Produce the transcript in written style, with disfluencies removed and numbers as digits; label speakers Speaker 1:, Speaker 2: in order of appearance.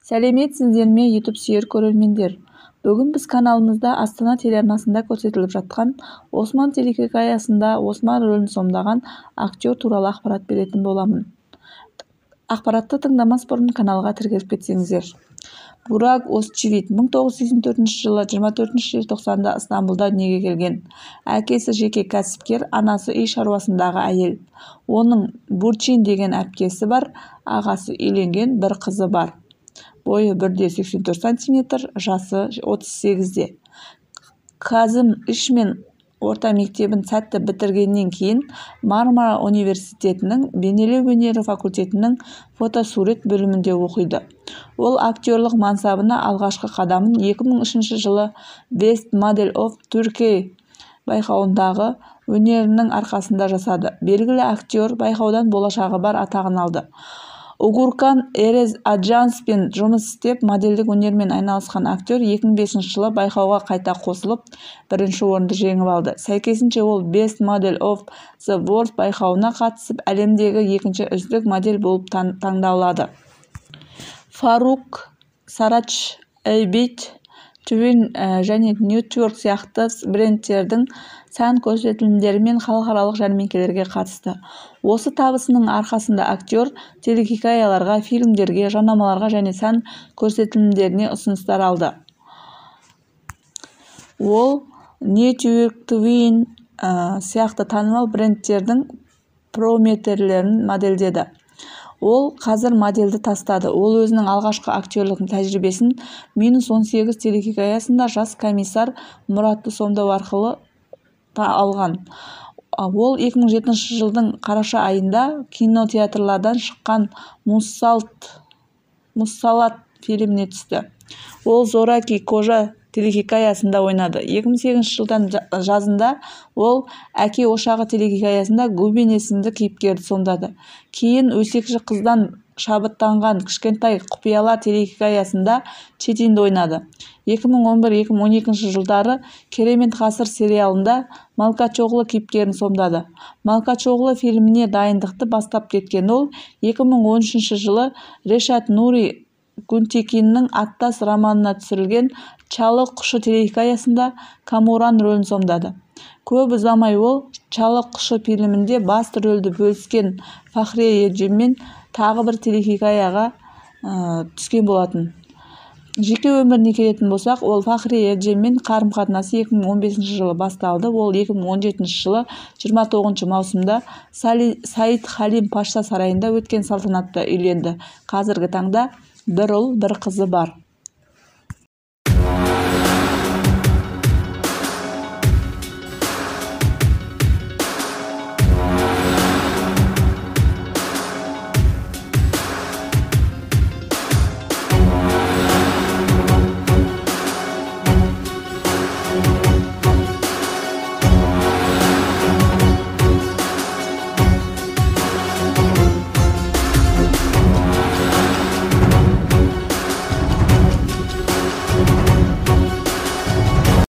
Speaker 1: Сәлеметсіздер ме, YouTube сүйер көрермендер! Бүгін біз каналымызда Астана телеарнасында көрсетіліп жатқан Осман телехикаясында Осман рөлін сомдаған актер туралы ақпарат беретін боламын. Ақпаратты тыңдамас бұрын каналға тіркеліп кетсеңіздер. Бурак Озчивит 1984 жылы 24 желтоқсанда Ыстамбұлда дүниеге келген. Әкесі жеке кәсіпкер, анасы үй шаруасындағы әйел. Оның Бурчин деген әпкесі бар, ағасы үйленген, бір қызы бар. Бойы 1,84 сантиметр, жасы 38-де. Казым Ишмен орта мектебін сәтті бітіргеннен кейін Мармара университетінің бейнелеу өнері факультетінің фотосурет бөлімінде оқиды. Ол актерлық мансабына алғашқы қадамын 2003 жылы Best Model of Turkey байқауындағы өнерінің арқасында жасады. Белгілі актер байқаудан болашағы бар атағын алды. Угуркан Эрез Аджанспен жұмыс істеп, модельдік өнермен айналысқан актер 2005 жылы байқауға қайта қосылып, бірінші орынды жеңіп алды. Сәйкесінше ол Best Model of the World байқауына қатысып, әлемдегі екінші үздік модель болып таңдалады. Фарук Сарач Эйбит, Twin және Network сияқты брендтердің сән көрсетілімдері мен халықаралық жәрмеңкелерге қатысты. Осы табысының арқасында актер телехикаяларға, фильмдерге, жарнамаларға және сән көрсетілімдеріне ұсыныстар алды. Ол Network, Twin сияқты танымал брендтердің промотерлерін модельдеді. Ол қазір модельді тастады. Ол өзінің алғашқы актерлік тәжірибесін «Минус 18» телехикаясында жас комиссар Мұратты сомдау арқылы алған. Ол 2007 жылдың қараша айында кинотеатрлардан шыққан «Мұсаллат» фильміне түсті. Ол «Зораки Кожа» телехикаясында ойнады. 2008 жылдың жазында ол «Әке ошағы» телехикаясында Губин есімді кейіпкерді сомдады. Кейін өсекші қыздан шабыттанған «Кішкентай құпиялар» телехикаясында Четинді ойнады. 2011-2012 жылдары «Керемет ғасыр» сериалында Малкачоғлы кейіпкерін сомдады. Малкачоғлы фильміне дайындықты бастап кеткен ол 2013 жылы Решат Нури Гүнтекиннің аттас романына түсірілген «Чалы құшы» телехикаясында Камуран рөлін сомдады. Көп ұзамай ол «Чалы құшы» фильмінде басты рөлді бөліскен Фахрие Ердженмен тағы бір телехикаяға түскен болатын. Жеке өміріне келетін болсақ, ол Фахрие Ердженмен қарым-қатынасы 2015 жылы басталды. Ол 2017 жылы 29 маусымда Саид Халим паша сарайында өткен салтанатта үйленді. Қазіргі таңда бір ұл, бір қызы бар.